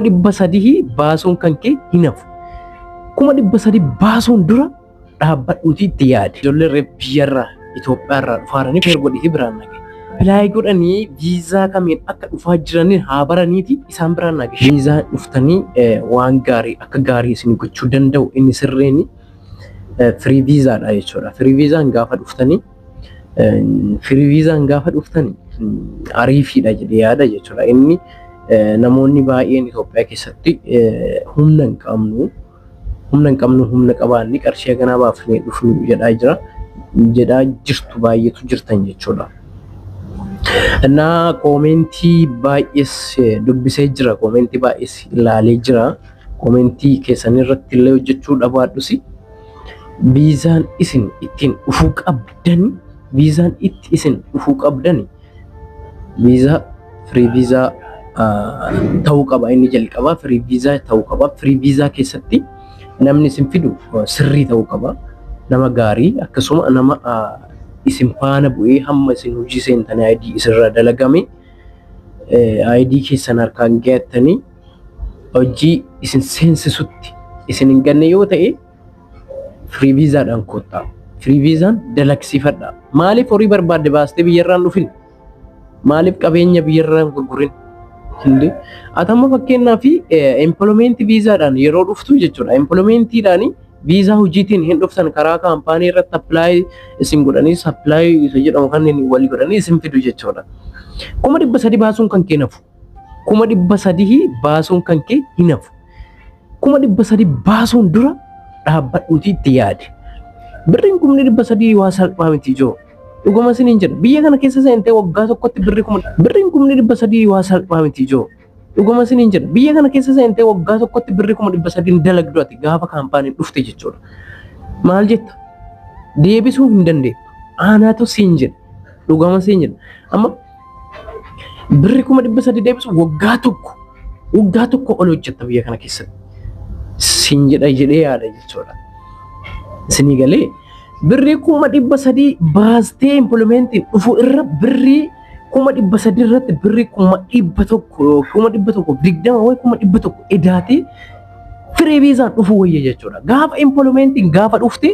300,000 baasuun kan kee hin hafu. 300,000 baasuun dura dhaabbadhuutii itti yaade. Ijoolleen reef biyyarraa, Itoophiyaarraa dhufaaranii share godhiitii biraan nage. Apply godhanii viizaa kamiin akka dhufaa jiraniin haa baraniiti isaan biraan nage. Viizaan dhuftanii waan gaarii akka gaarii isin gochuu danda'u inni sirriin free viizaadha jechuudha. Free viizaan gaafa dhuftanii ariifiidha jedhee yaada jechuudha. Inni namoonni baay'een Itoophiyaa keessatti humna hin qabnu, humna hin qabnu, humna qabaanni qarshii haganaa baafnee dhufnu jedhaa jira, jedhaa jirtu, baay'eetu jirtan jechuudha. Innaa koomentii baay'ees dubbisee jira, koomentii baay'ees ilaalee jira. Koomentii keessan irratti illee hojjechuu dhabaadhus, viizaan isin ittiin dhufuu qabdan, viizaan itti isin dhufuu qabdan viizaa free viizaa ta'uu qaba. Inni jalqabaa free viizaa ta'uu qaba. Free viizaa keessatti namni isin fidu sirrii ta'uu qaba. Nama gaarii, akkasuma nama isin faana bu'ee hamma isin hojii seentanii ID isinirraa dalagame, ID keessan harkaan gahattanii hojii isin seensisutti isin hin ganne yoo ta'e, free viizaadhaan kottaa. Free viizaan dalagsiifadha. Maaliif horii barbaadde baastee biyyarraan dhufin? Maaliif qabeenya biyyarraan gurgurin? Hindi. Ati amma fakkeenyaaf employment viizaadhaan yeroo dhuftu jechuudha. Employmentiidhaan, viizaa hojiitiin hin dhuftan, karaa kaampaanii irratti apply isin godhanii, supply isa jedhamu kanneen walii godhanii isin fidu jechuudha. 300,000 baasuun kan kee nafu. 300,000 baasuun kan kee hin hafu. 300,000 baasuun dura dhaabbadhuutii itti yaade. Birriin 300,000 waa salphaa miti ijoo. Dhuguma isiniin jedha. Biyya kana keessa seentee waggaa tokkotti birriin 300,000 waa salphaa miti ijoo. Dhuguma isiniin jedha. Biyya kana keessa seentee waggaa tokkotti birrii 300,000 dalagdu ati gaafa kaampaaniin dhufte jechuudha. Maal jetta? Deebisuu hin dandeettu. Aanaatu siin jedha. Dhuguma siin jedha. Amma birrii 300,000 deebisu waggaa tokko ol hojjetta biyya kana keessatti. Siin jedha jedhee yaada jechuudha. Isinii galee, birrii 300,000 baastee employmentiin dhufu irra birrii 300,000 irratti birrii 100,000, 120,000 wayi 100,000 edaatee free viizaan dhufu wayya jechuudha. Gaafa employmentiin gaafa dhufte,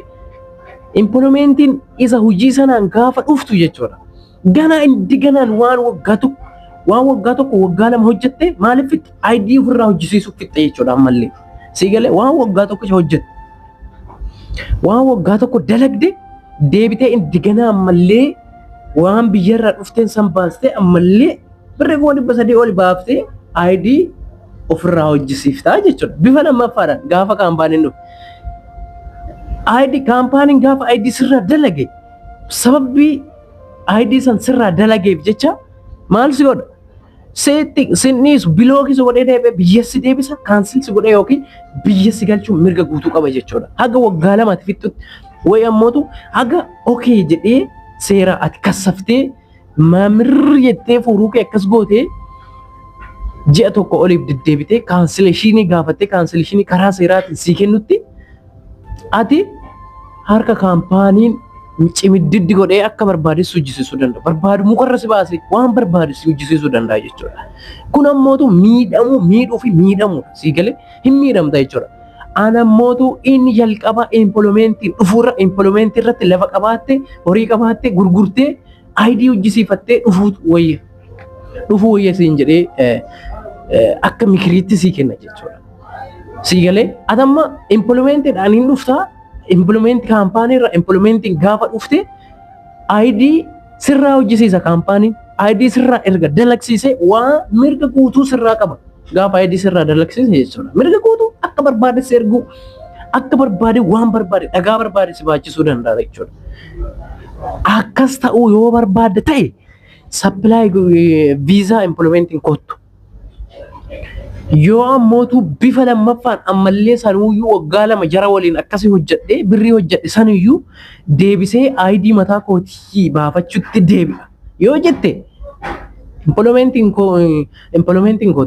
employmentiin isa hojii sanaan gaafa dhuftu jechuudha. Ganaa indi ganaan waan waggaa tokko waggaa 2 hojjette maaliif fixxe? ID ofirraa hojjisiisuuf fixxe jechuudha ammallee. Sii galee, waan waggaa tokko hojjette, waan waggaa tokko dalagde, deebitee indi ganaa ammallee waan biyyarraa dhufteen san baastee ammallee birrii 300,000 ol baaftee ID ofirraa hojjisiiftaa jechuudha. Bifa lammaffaadhaan gaafa kaampaaniin dhufe. ID kaampaaniin gaafa ID sirraa dalage, sababbii ID san sirraa dalageef jecha maal si godha? Seetti sinniisu block si godhee deebi'ee biyya si deebisa, cancel si godhee yookiin biyya si galchuu mirga guutuu qaba jechuudha. Haga waggaa 2tti fixxutti wayi ammootu haga okay jedhee seera ati kassaftee maamirri jettee fuuruu kee akkas gootee ji'a tokko oliif deddeebitee cancellation gaafattee cancellation karaa seeraatiin sii kennutti, ati harka kaampaaniin cimiddiddi godhee akka barbaade si hojjisiisuu danda'a. Barbaadu mukarra si baasee waan barbaade si hojjisiisuu danda'a jechuudha. Kun ammootu miidhamuu, miidhuu fi miidhamuudha. Sii galee, hin miidhamta jechuudha. Ana ammootu inni jalqaba employmentiin dhufuurra employmentii irratti lafa qabaatte, horii qabaatte, gurgurtee ID hojjisiifattee dhufuutu wayya. Dhufuu wayya siin jedhee akka mikiriitti sii kenna jechuudha. Sii galee, ati amma employmentiidhaan hin dhuftaa, employment kaampaanii irra employmentiin gaafa dhufte ID sirraa hojjisiisa kaampaaniin. ID sirraa erga dalagsiisee waa mirga guutuu sirraa qaba. Gaafa ID sirraa dalagsiise jechuudha. Mirga guutuu akka barbaade si erguu, akka barbaade, waan barbaade, dhagaa barbaade si baachisuu danda'a jechuudha. Akkas ta'uu yoo barbaadde ta'e, supply viizaa employmentiin kottu. Yoo ammootu bifa lammaffaan ammallee sanuyyuu waggaa 2 jara waliin akkasii hojjedhee birrii hojjedhe sanuyyuu deebisee ID mataa kootii baafachuutti deebi'a yoo jette, employmentiin koo employmentiin kottu.